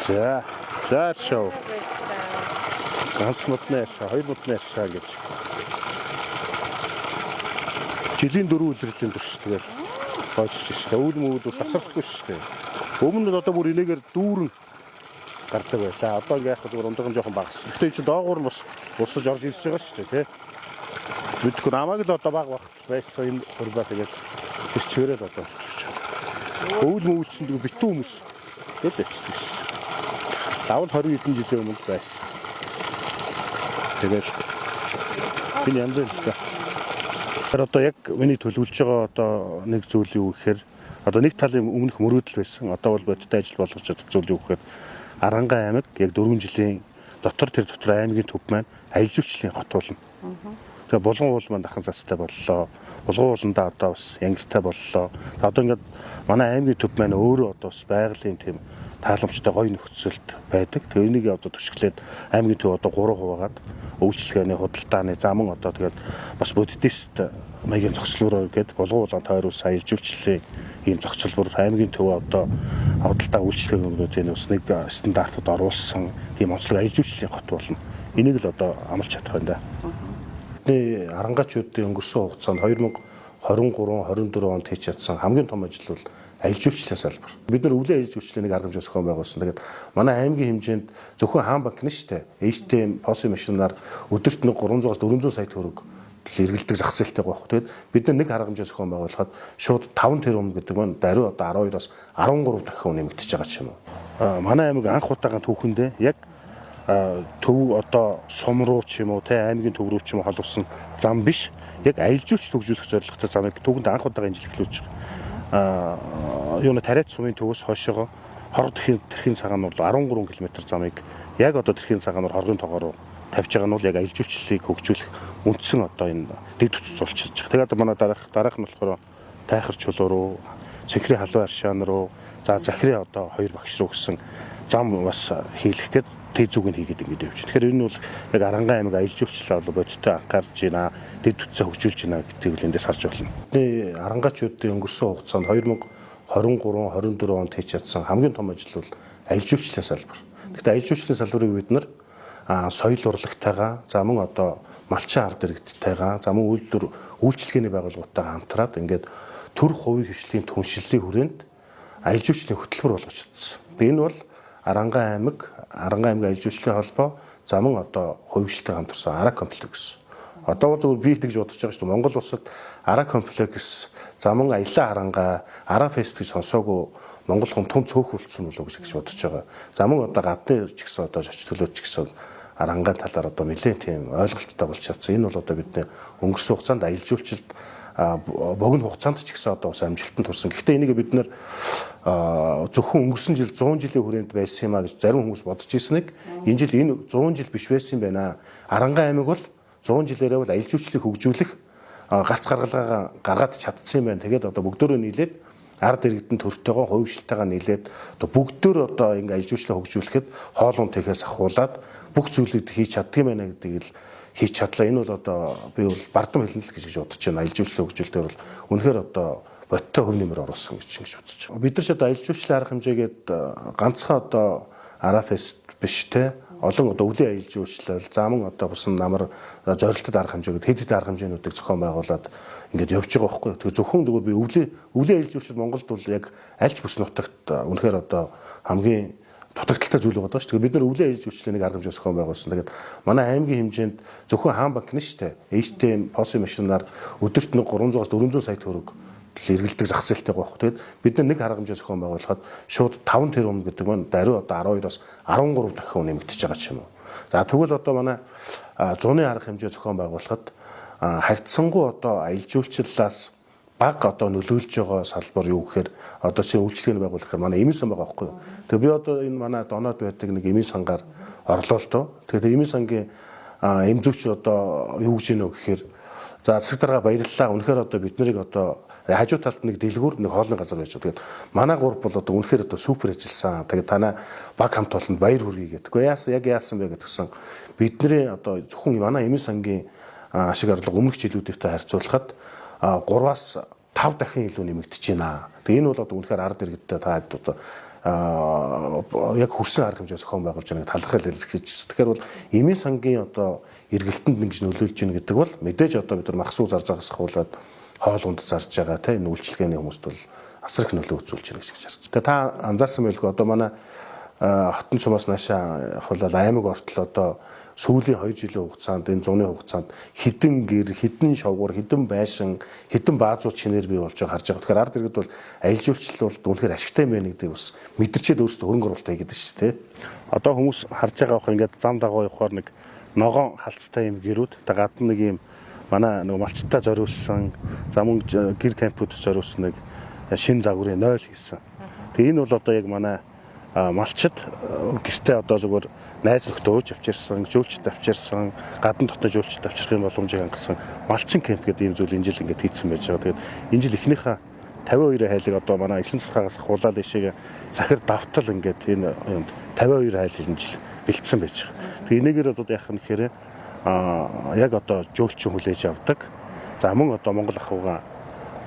За. За шоу. Ганц модны аршаа, хоёр модны аршаа гэж. Жилийн дөрвөн үлрэлийн турш тэгэл хоожиж штэ. Өвөл мөвөл бол тасралтгүй штэ. Өмнө нь одоо бүр энэгээр дүүрэн гардаг байлаа. Одоо ингээ яг зүгээр ундаган жоохон багассан. Гэтэ энэ чинь доогуур нь бас урсаж орж ирж байгаа штэ, тий. Мэдгүй намайг л одоо баг багт байсан энэ хурбаа тэгэл тэр чигээрээ л одоо орчих. Өвөл мөвөл чинь тэг битүү хүмүүс тэгэл ячдаг штэ. Давал 20 хэдэн жилийн өмнө байсан. Тэгэл энэ янз бүр л та. Тэр одоо яг миний төлөвлөж байгаа одоо нэг зүйл юу гэхээр одоо нэг талын өмнөх мөрөөдөл байсан. Одоо бол бодиттой ажил болгож чадах зүйл юу гэхээр Аранга аймаг яг 4 жилийн дотор тэр дотор аймгийн төв маань аялал жуулчлалын хот болно. Тэгээ Булган уул маань дахин цацтай боллоо. Булган ууландаа одоо бас янгитай боллоо. Одоо ингээд манай аймгийн төв маань өөрөө одоо бас байгалийн тийм тааламжтай гоё нөхцөлд байдаг. Тэгээ энийг одоо түшиглээд аймгийн төв одоо 3 хуваагаад үйлчилгээний худалдааны заман одоо тэгээд бас буддист маягийн зохицлуураа гээд Булган уулан тойруулсан аялал жуулчлалын ийм зохицол бүр аймгийн төв одоо худалдаа үйлчилгээнүүдийн бас нэг стандартад оруулсан тийм онцлог аялал жуулчлалын хот болно. Энийг л одоо амлаж чадах байна да. Бидний арангаачуудын өнгөрсөн хугацаанд 2023 24 онд хийж чадсан хамгийн том ажил бол аялал жуулчлалын салбар. Бид нар өвлийн аялал жуулчлалын нэг арга хэмжээ зохион байгуулсан. Тэгээд манай аймгийн хэмжээнд зөвхөн хаан банк нь шүү дээ. ATM, POS машинаар өдөрт нэг 300-аас 400 сая төгрөг эргэлдэг зах зээлтэй байгаа байхгүй. Тэгээд бид нар нэг арга хэмжээ зохион байгуулахад шууд 5 тэрбум гэдэг нь даруй одоо 12-оос 13 дахин нэмэгдэж байгаа ч юм уу. Манай аймаг анх удаага түүхэндээ яг төв одоо сум руу ч юм уу те аймгийн төв рүү ч юм уу холбосон зам биш. Яг аялал жуулчлал хөгжүүлэх зорилготой замыг түүхэнд анх удаага энэ жил эхлүүлж байгаа. Юуна тариач сумын төвөөс хойшоогоо хорго тэрхийн цагаан нуур 13 км замыг яг одоо тэрхийн цагаан нуур хоргын тоогоор тавьж байгаа нь бол яг аялал жуулчлалыг хөгжүүлэх үндсэн одоо энэ дэд бүтц болчихж байгаа. Тэгээд одоо манай дараах нь болохоор тайхар чулуу руу, цэнхрийн халуун аршаан руу, за захирын одоо хоёр багш руу гэсэн зам бас хийлэх гээд тэг зүг нь хийгээд ингэж явж. Тэгэхээр энэ бол яг Аранга аймаг аялал жуулчлалаа бол бодиттой анхаарч байна, дэд бүтцээ хөгжүүлж байна гэдгийг л эндээс харж байна. Бидний арангаачуудын өнгөрсөн хугацаанд 2023 24 онд хийж чадсан хамгийн том ажил бол аялал жуулчлалын салбар. Гэхдээ аялал жуулчлалын салбарыг бид нар соёл урлагтайгаа, за мөн одоо малчин ард иргэдтэйгээ, за мөн үйлдвэр үйлчилгээний байгууллагуудтайгаа хамтраад ингээд төр хувийн хвшлийн түншлэлийн хүрээнд аялал жуулчлалын хөтөлбөр болгож чадсан. Энэ бол Аранга аймаг, Аранга аймгийн аялал жуулчлалын холбоо, за мөн одоо хувийн хвшилтэйгээ хамтарсан Ара комплекс. Одоо бол зүгээр би тэгж бодож байгаа шүү дээ. Монгол улсад Ара комплекс, за мөн аялаа Аранга, Ара фест гэж сонсоогүй Монгол хүн тун цөөх үлдсэн болов уу гэж бодож байгаа. За мөн одоо гадны ч гэсэн одоо шоч төлөөч гэсэн Арангаан талаар одоо нэлээд тийм ойлголттой болж чадсан. Энэ бол одоо бидний өнгөрсөн хугацаанд аялал жуулчлалд богино хугацаанд ч гэсэн одоо бас амжилтанд хүрсэн. Гэхдээ энийг бид нэр зөвхөн өнгөрсөн жил 100 жилийн хүрээнд байсан юм а гэж зарим хүмүүс бодож ирснийг энэ жил энэ 100 жил биш байсан юм байна. Аранга аймаг бол 100 жилээрээ бол аялал жуулчлалыг хөгжүүлэх гарц гаргалгаагаа гаргаад чадсан юм байна. Тэгээд одоо бүгдөө нийлээд ард иргэдэн төртэйгөө хувьшилтайгаа нийлээд одоо бүгдөө одоо ингээ аялал жуулчлалыг хөгжүүлэхэд хоолун тэхээс ахуулаад бүх зүйлүүд хийж чаддаг юм байна гэдгийг л хийж чадлаа. Энэ бол одоо би бол бардам хэлнэ л гэж бодож байна. Аялал жуулчлалын хөгжүүлэлтээр бол үнэхээр одоо бодиттой хөв нэмэр оруулсан гэж ингэж бодож байна. Бид нар ч одоо аялал жуулчлалын арга хэмжээгээд ганцхан одоо Арафест биш те олон одоо өвлийн аялал жуулчлал, за мөн одоо бусан намар зорилтод арга хэмжээгээд хэд хэд арга хэмжээнүүдийг зохион байгуулад ингээд явж байгаа байхгүй. Тэгээ зөвхөн зүгээр би өвлийн аялал жуулчлал Монголд бол яг альч бүс нутагт үнэхээр одоо хамгийн дутагдaltaй зүйл байгаа шүү. Тэгээ бид нар өвлийн аялал жуулчлалын нэг арга хэмжээ зохион байгуулсан. Тэгээд манай аймгийн хэмжээнд зөвхөн хаан банк нь шүү дээ. ATM, POS машинаар өдөрт нэг 300-аас 400 сая төгрөг эргэлдэг зах зээлтэй байгаа байхгүй. Тэгээд бид нар нэг арга хэмжээ зохион байгуулахад шууд 5 тэрбум гэдэг нь даруй одоо 12-оос 13 дахин нэмэгдэж байгаа ч юм уу. За тэгвэл одоо манай зуны арга хэмжээ зохион байгуулахад харьцангуй одоо аялал жуулчлалаас баг одоо нөлөөлж байгаа салбар юу гэхээр одоо чинь үйлчилгээний байгууллага гэхээр манай эмийн сан байгаа байхгүй юу. Тэгээ би одоо энэ манай доноод байдаг нэг эмийн сангаар орлоо л доо. Тэгээд эмийн сангийн эм зүйч одоо юу гэж гинөө гэхээр за засаг дарга баярлалаа. Үнэхээр одоо бид нарыг одоо хажуу талд нэг дэлгүүр нэг хоолны газар байж байгаа. Тэгээд манай гурав бол одоо үнэхээр одоо супер ажилласан. Тэгээд танай баг хамт олонд баяр хүргэе гэдэг. Гэхдээ яасан яг яасан бэ гэдгсэн бидний одоо зөвхөн манай эмийн сангийн ашиг орлого өмнөх жилүүдийнхтэй харьцуулахад 3-аас 5 дахин илүү нэмэгдэж байна. Тэгээ энэ бол одоо үнэхээр ард иргэдтэй та одоо яг хүрсэн арга хэмжээ зохион байгуулж байгааг талархал илэрхийлж байна. Тэгэхээр бол эмийн сангийн одоо эргэлтэнд ингэж нөлөөлж байна гэдэг бол мэдээж одоо бид нар мах сүү зар загас ахуулаад хоол унд зарж байгаа те энэ үйлчилгээний хүмүүст бол асар их нөлөө үзүүлж байна гэж харж. Тэгээ та анзаарсан байлгүй одоо манай хотын сумаас наашаа ахуулаад аймаг ортол одоо сүүлийн 2 жилийн хугацаанд энэ зуны хугацаанд хэдэн гэр, хэдэн шовгуур, хэдэн байшин, хэдэн баазууд шинээр бий болж байгааг харж байгаа. Тэгэхээр ард иргэд бол аялал жуулчлал бол үнэхээр ашигтай юм байна гэдгийг бас мэдэрчээд өөрсдөө хөрөнгө оруулалт хийгээд шүү дээ. Одоо хүмүүс харж байгаа бох ингээд зам дагуу явахаар нэг ногоон халцтай юм гэрүүд та гадна нэг юм манай нөгөө малчтай зориулсан за мөн гэр кампууд зориулсан нэг шин загварын 0 хийсэн. Тэгээ энэ бол одоо яг манай малчид гэртээ одоо зүгээр найз нөхдөд өөж авчирсан, жүүлчд авчирсан, гадна дотны жүүлчд авчрах юм боломжийг хангасан малчин кемп гэдэг ийм зүйл энэ жил ингээд хийцэн байж байгаа. Тэгээд энэ жил эхнийхээ 52 хайлыг одоо манай 9 цахаагаас хулаал ишээ захир давтал ингээд энэ юмд 52 хайл энэ жил бэлдсэн байж байгаа. Тэгээд энэгээр одоо яах юм гэхээр яг одоо жөөлчин хүлээж авдаг. За мөн одоо Монгол ахуйгаа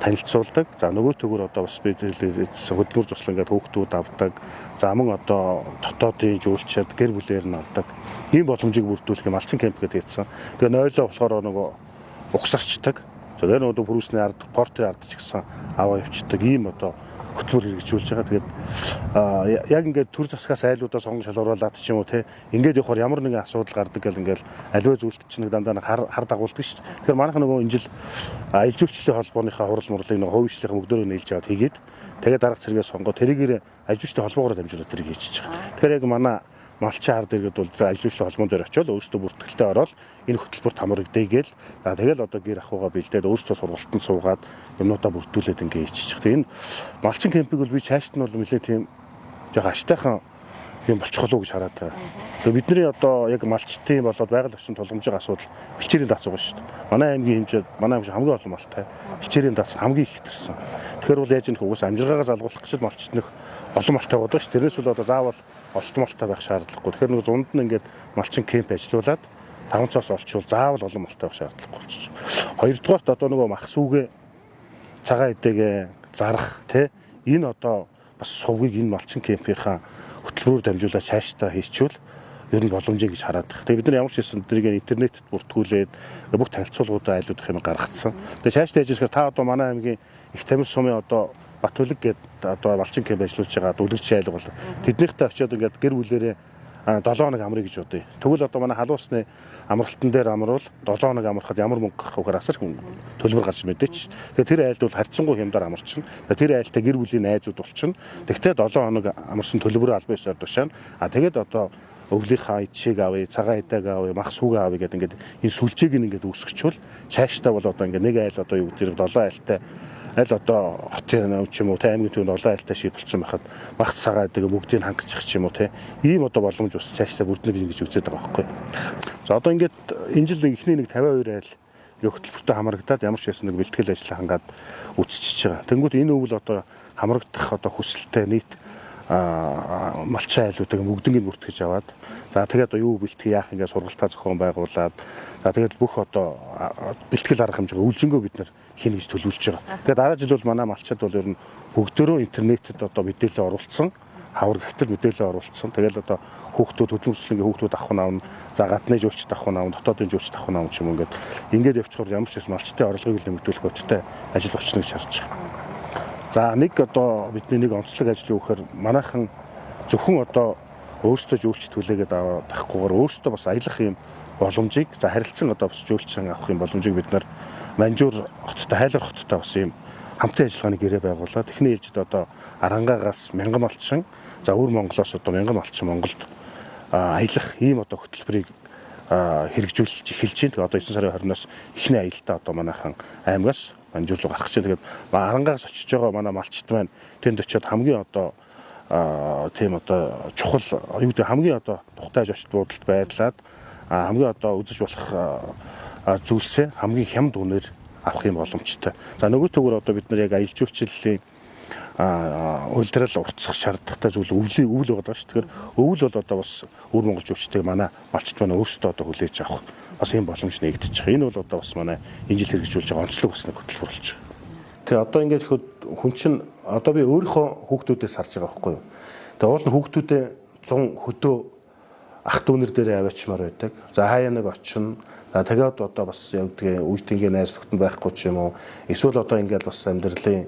танилцуулдаг. За нөгөө төгөр одоо бас бид хөдөлмөр туслан ингээд хүүхдүүд авдаг. За мөн одоо дотоодын жуулчид гэр бүлээр нь авдаг. Ийм боломжийг бүрдүүлэх юм алчин кемп гэдэг хийсэн. Тэгээ нойлоо болохоор нөгөө угсарчдаг. За тэр нөгөө пүрүсний ард, портын ард ч гэсэн аваа явцдаг. Ийм одоо хөтөлбөр хэрэгжүүлж байгаа. Тэгээд яг ингээд төр засгаас айлуудаа сонгон шалгаруулад ч юм уу те ингээд явахаар ямар нэгэн асуудал гардаг гэл ингээд аливаа зүйлд чинь нэг дандаа хар хар дагуулдаг шүү дээ. Тэгэхээр манайх нөгөө энэ жил аялал жуулчлалын холбооныхаа хурал мурлыг нөгөө хувийн мөгдөөрөө нийлж аваад хийгээд тэгээд дарга цэргээ сонгоо тэрийгээр аялал жуулчлалын холбоогоор дамжуулаад тэрийг хийчихэж байгаа. Тэгэхээр яг манай малчин ард иргэд бол аялал жуулчлалын холбоон дээр очиод өөрсдөө бүртгэлтэй ороод энэ хөтөлбөрт хамрагдъя гээл за тэгэл одоо гэр ахуйгаа бэлдээд өөрсдөө сургалтанд суугаад юмнуудаа бүрдүүлээд ингээ хийчих. Тэгээ энэ малчин кемпийг бол би цаашд нь бол нэлээ тийм жоох аштайхан юм болчих болов уу гэж хараад байгаа. Тэгээ бидний одоо яг малчтын болоод байгаль орчин тулгамж байгаа асуудал бэлчээрийн дац байгаа шүү дээ. Манай аймгийн хэмжээд манай аймаг хамгийн олон малтай. Бэлчээрийн дац хамгийн их хэтэрсэн. Тэгэхээр бол яаж юм угсаа амжиргаагаа залгуулах гэж малчт нөх олон малтай байдаг шүү. Тэрнээс бол одоо заавал олт малтай байх шаардлагагүй. Тэгэхээр нэг зунд нь ингээд малчин кемп ажиллаулаад таван цоос олчвол заавал олон малтай байх шаардлагагүй болчих. Хоёрдугаарт одоо нөгөө мах сүүгээ цагаан эдэгээ зарах тий энэ одоо бас сувгийг энэ малчин кемпийнхаа хөтөлбөрөөр дамжуулаад цаашдаа хийчихвэл ер нь боломжийг гэж хараад байна. Тэгээ бид нар ямар ч байсан тэрийг интернетэд бүртгүүлээд бүх танилцуулгуудаа айлуудах юм гаргацсан. Тэгээ цаашдаа яж ирэхээр та одоо манай аймгийн их тамир сумын одоо Батүлэг гээд одоо малчин кемп ажиллуулж байгаа дүлгэрч айлга бол тэднийхтэй очиод ингээд гэр бүлэрээ 7 хоног амрыг гэж бодъё. Тэгвэл одоо манай халуусны амралтан дээр амруул 7 хоног амрахад ямар мөнгө гарах вэ гэхээр асар төлбөр гарч мэдээч. Тэгээ тэр айлд бол харьцангуй хямдар амарчна. Тэр айлтай гэр бүлийн найзууд болчихно. Тэгтээ 7 хоног амарсан төлбөрөө албан ёсоор тушаана. А тэгээд одоо өвлийнхаа ид шиг авъя, цагаан идээг авъя, мах сүгэ авъя гэдэг ингээд энэ сүлжээг ингээд үүсгэчвэл цаашдаа бол одоо ингээд нэг айл одоо юу гэдэг 7 айлтай аль одоо хотын ч юм уу те аймгийн төвөнд олон айлтай шийд болцсон байхад багц цагаа гэдэг бүгдийг хангах ч юм уу те ийм одоо боломж бас цаашдаа бүрднэ гэж ингэж үзээд байгаа байхгүй. За одоо ингээд энэ жил эхний нэг 52 айл ингээ хөтөлбөртөө хамрагдаад ямар ч байсан нэг бэлтгэл ажил хангаад үтсчихэж байгаа. Тэнгүүд энэ өвөл одоо хамрагдах одоо хүсэлтэй нийт малчин айлуудыг бүгднийг бүртгэж аваад за тэгээд юу бэлтгэх яах ингээд сургалтаа зохион байгуулад за тэгээд бүх одоо бэлтгэл арга хэмжээ өвлжөнгөө бид нар хийнэ гэж төлөвлөж байгаа. Тэгээд дараа жил бол манай малчид бол ер нь бүгдөө интернетэд одоо мэдээлэл оруулсан хавар гихтэл мэдээлэл оруулсан. Тэгэл одоо хүүхдүүд хөдөлмөрчлөнгийн хүүхдүүд авах нь авна. За гадны жуулчд авах нь авна, дотоодын жуулчд авах нь авна ч юм ингээд ингээд явчихвар ямар ч юм малчдын орлогыг нэмэгдүүлэх бодиттой ажил болчихно гэж харж байгаа. За нэг одоо бидний нэг онцлог ажил юу гэхээр манайхан зөвхөн одоо өөрсдөө жуулчд хүлээгээд аваад авахгүйгээр өөрсдөө бас аялах юм боломжийг за харилцан одоо бас жуулчин авах юм боломжийг бид нар Манжуур хоттой Хайлар хоттой бас юм хамтын ажиллагааны гэрээ байгуулад эхний ээлжид одоо Арангаагаас 1000 малчин за өвөр Монголоос одоо 1000 малчин Монголд аялах ийм одоо хөтөлбөрийг хэрэгжүүлж эхэлж байна. Тэгээ одоо 9 сарын 20-наас эхний аялалтаа одоо манайхан аймгаас Манжуур руу гарах гэж. Тэгээд Арангаагаас очиж байгаа манай малчт маань тэнд очиод хамгийн одоо тийм одоо чухал юу гэдэг хамгийн одоо тухтай очт буудалд байрлаад хамгийн одоо үзэж болох зүйлсээ хамгийн хямд үнээр авах юм боломжтой. За нөгөө төгөр одоо бид нар яг аялал жуулчлалын улирал уртсах шаардлагатай зүйл өвлийн өвөл байгаа шүү. Тэгэхээр өвөл бол одоо бас өвөр Монгол жуулчдыг манай малчт маань өөрсдөө одоо хүлээж авах бас ийм боломж нэгдэж байгаа. Энэ бол одоо бас манай энэ жил хэрэгжүүлж байгаа онцлог бас нэг хөтөлбөр болж байгаа. Тэгээ одоо ингээд хүн чинь одоо би өөрийнхөө хүүхдүүдээс харж байгаа байхгүй юу? Тэгээ уул нь хүүхдүүдээ 100 хөдөө ах дүүнер дээрээ аваачмаар байдаг. За хаяа нэг очино. За тэгээд одоо бас явдгийг үеийнхээ найз нөхдөд байхгүй ч юм уу. Эсвэл одоо ингээд бас амьдралын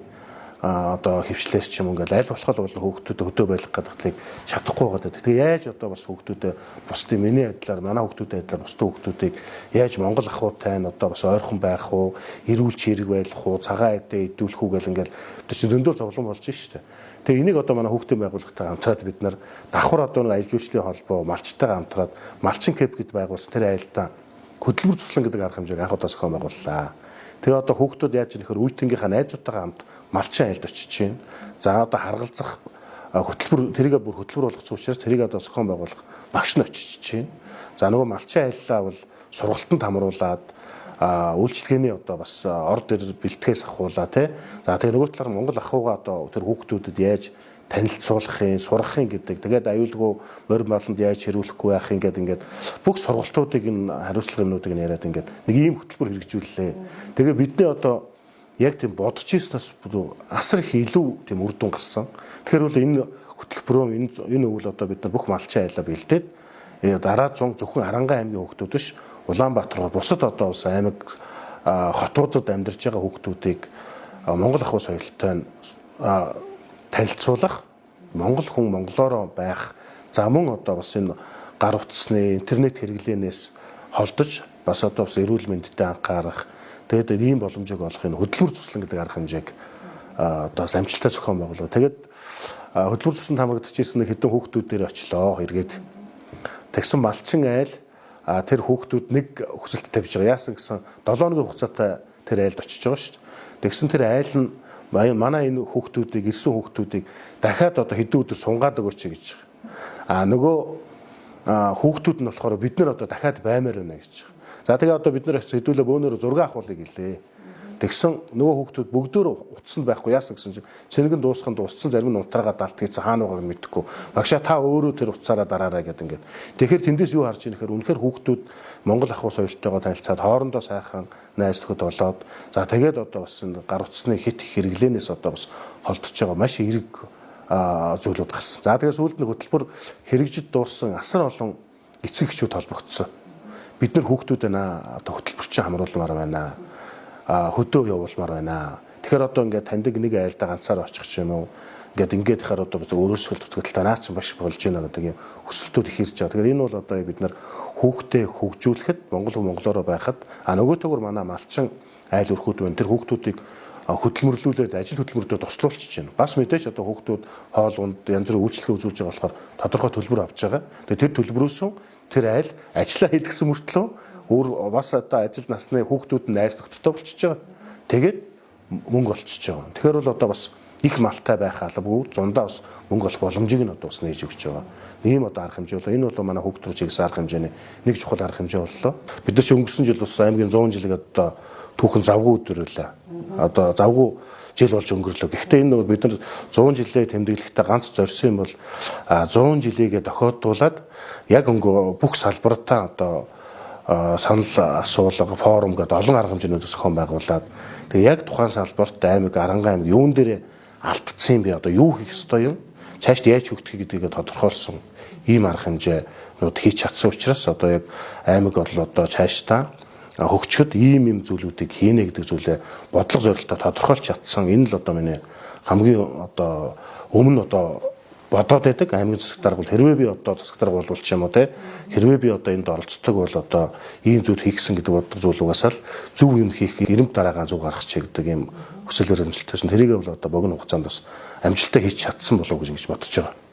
одоо хөвчлэр ч юм ингээл аль болох бол хүүхдүүдэд хөдөө байх гэдгийг чадахгүй байгаа. Тэгээ яаж одоо бас хүүхдүүдэд бусдын миний адилаар манай хүүхдүүдэд адилаар бусдын хүүхдүүдийг яаж Монгол ахуйтай нь одоо бас ойрхон байх уу, эрүүл чирэг байх уу, цагаан эдээ идүүлэх үү гэл ингээл тэр чинь зөндөө зовлон болж штэ. Тэгээ энийг одоо манай хүүхдийн байгууллагатай хамтраад бид нар давхар одоо нэг аялал жуулчлалын холбоо малчтайгаа хамтраад Малчин кэп гэд байгуулсан тэр айлдаа хөдөлмөр цуслан гэдэг арга хэмжээг анх удаа зохион байгууллаа. Тэгээ одоо хүүхдүүд яаж нэхэр үеийнхээ найзуудтайгаа хамт малчин айлд очиж чинь. За одоо харгалзах хөтөлбөр тэрийгэ бүр хөтөлбөр болгоцсон учраас тэрийг одоо зохион байгуулах багш нь очиж чинь. За нөгөө малчин айллаа бол сургалтанд хамруулад үйлчлэгээний одоо бас ор дэр бэлтгэс ахуулаа тий. За тэгээ нөгөө талаар Монгол ахуйгаа одоо тэр хүүхдүүдэд яаж танилцуулах юм, сурах юм гэдэг. Тэгээд аюулгүй морь маланд яаж хэрүүлэхгүй байх юм гэдэг ингээд бүх сургалтуудыг энэ хариуцлага юмнуудыг нь яриад ингээд нэг ийм хөтөлбөр хэрэгжүүллээ. Тэгээ бидний одоо яг тийм бодож ирснээс асар их илүү тийм үр дүн гарсан. Тэгэхээр бол энэ хөтөлбөрөө энэ өвөл одоо бид нар бүх малчин айлаа бэлдээд дараа 100 зөвхөн Арангаан аймгийн хүүхдүүд биш Улаанбаатар бусад одоо бас аймаг хотуудад амьдарч байгаа хүүхдүүдийг Монгол ахуй соёлтой танилцуулах, Монгол хүн монголоороо байх, за мөн одоо бас энэ гар утасны интернет хэрэглээнээс холдож бас одоо бас эрүүл мэндэд анхаарах, тэгээд ийм боломжийг олох энэ хөдөлмөр цуслан гэдэг арга хэмжээг одоо бас амжилттай зохион байгуулав. Тэгээд хөдөлмөр цусланд хамрагдчихсэн нэг хэдэн хүүхдүүд дээр очлоо эргээд. Тэгсэн малчин айл тэр хүүхдүүд нэг хүсэлт тавьж байгаа. Яасан гэсэн 7 хоногийн хугацаатай тэр айлд очиж байгаа шүү дээ. Тэгсэн тэр айл нь манай энэ хүүхдүүдийг ирсэн хүүхдүүдийг дахиад одоо хэдэн өдөр сунгаад өгөөч гэж байгаа. А нөгөө хүүхдүүд нь болохоор бид нар одоо дахиад баймаар байна гэж байгаа. За тэгээ одоо бид нар очиж хэдүүлээ бөөнөрөө зураг авахулъя гэлээ. Тэгсэн нөгөө хүүхдүүд бүгдөөр утсанд байхгүй яасан гэсэн чинь цэнгэн дуусхан дууссан, зарим нь унтраагаа далт хийсэн, хаана байгааг нь мэдэхгүй. Багшаа та өөрөө тэр утсаараа дараарай гэдэг ингээд. Тэгэхээр тэндээс юу харж ийм гэхээр үнэхээр хүүхдүүд Монгол ахуй соёлтойгоо танилцаад хоорондоо сайхан найз нөхөд болоод за тэгээд одоо бас энэ гар утасны хит хэрэглээнээс одоо бас холдож байгаа маш эерэг зүйлүүд гарсан. За тэгээд сүүлд нь хөтөлбөр хэрэгжид дууссан асар олон эцэг эхчүүд холбогдсон. Бид нар хүүхдүүд байна одоо хөтөлбөрчин хамруулмаар байна. Хөдөө явуулмаар байна. Тэгэхээр одоо ингээд таньдаг нэг айлдаа ганцаар очих ч юм уу. Ингээд ихаар одоо өөрөөсөө зүтгэлтэй наа чинь маш болж байна гэдэг юм хүсэлтүүд их ирж байгаа. Тэгэхээр энэ бол одоо бид нар хүүхдээ хөгжүүлэхэд Монгол хүн монголоороо байхад нөгөөтэйгүр манай малчин айл өрхүүд байна. Тэр хүүхдүүдийг хөдөлмөрлүүлээд ажил хөдөлмөртөө туслуулчих чинь. Бас мэдээж одоо хүүхдүүд хоол унд янз бүрийн үйлчлэгээ үзүүлж байгаа болохоор тодорхой төлбөр авч байгаа. Тэгээ тэр төлбөрөөсөө тэр айл ажиллаа хийдгсэн мөртлөө өөр бас одоо ажил насны хүүхдүүд нь найз нөхдөдтэй болчихж байгаа. Тэгээд мөнгө олчиж байгаа. Тэгэхээр бол одоо бас их малтай байх албагүй зундаа бас мөнгө олох боломжийг нь одоо бас нээж өгч байгаа. Ийм одоо арга хэмжээ болоо. Энэ бол манай хүүхд рүү чиглэсэн арга хэмжээний нэг чухал арга хэмжээ боллоо. Бид нар чи өнгөрсөн жил бас аймгийн 100 жилиг одоо түүхэн завгүй өдөр байлаа. Одоо завгүй жил болж өнгөрлөө. Гэхдээ энэ нөгөө бид нар 100 жилээ тэмдэглэхдээ ганц зорьсон юм бол 100 жилийгээ тохиолдуулаад яг өнгө бүх салбартаа одоо санал асуулга, форум гэдэг олон арга хэмжээнүүд зохион байгуулад тэгээ яг тухайн салбарт аймаг, Арангаан аймаг юун дээр алдсан юм бэ? Одоо юу хийх ёстой юм? Цаашд яаж хөгжих гэдгийг тодорхойлсон ийм арга хэмжээнүүд хийж чадсан учраас одоо яг аймаг бол одоо цаашдаа хөгжөхөд ийм юм зүйлүүдийг хийнэ гэдэг зүйлээ бодлого зорилтоо тодорхойлж чадсан. Энэ л одоо миний хамгийн одоо өмнө одоо бодоод байдаг аймгийн засаг дарга бол хэрвээ би одоо засаг дарга болвол ч юм уу те хэрвээ би одоо энд оролцдог бол одоо ийм зүйл хийхсэн гэдэг бодлого зүйл угаасаа л зөв юм хийх эрэмб дараагаан зүг гаргах чи гэдэг ийм хүсэл эрмэлзэлтэйсэн. Тэрийг бол одоо богино хугацаанд бас амжилттай хийж чадсан болов уу гэж ингэж бодож байгаа.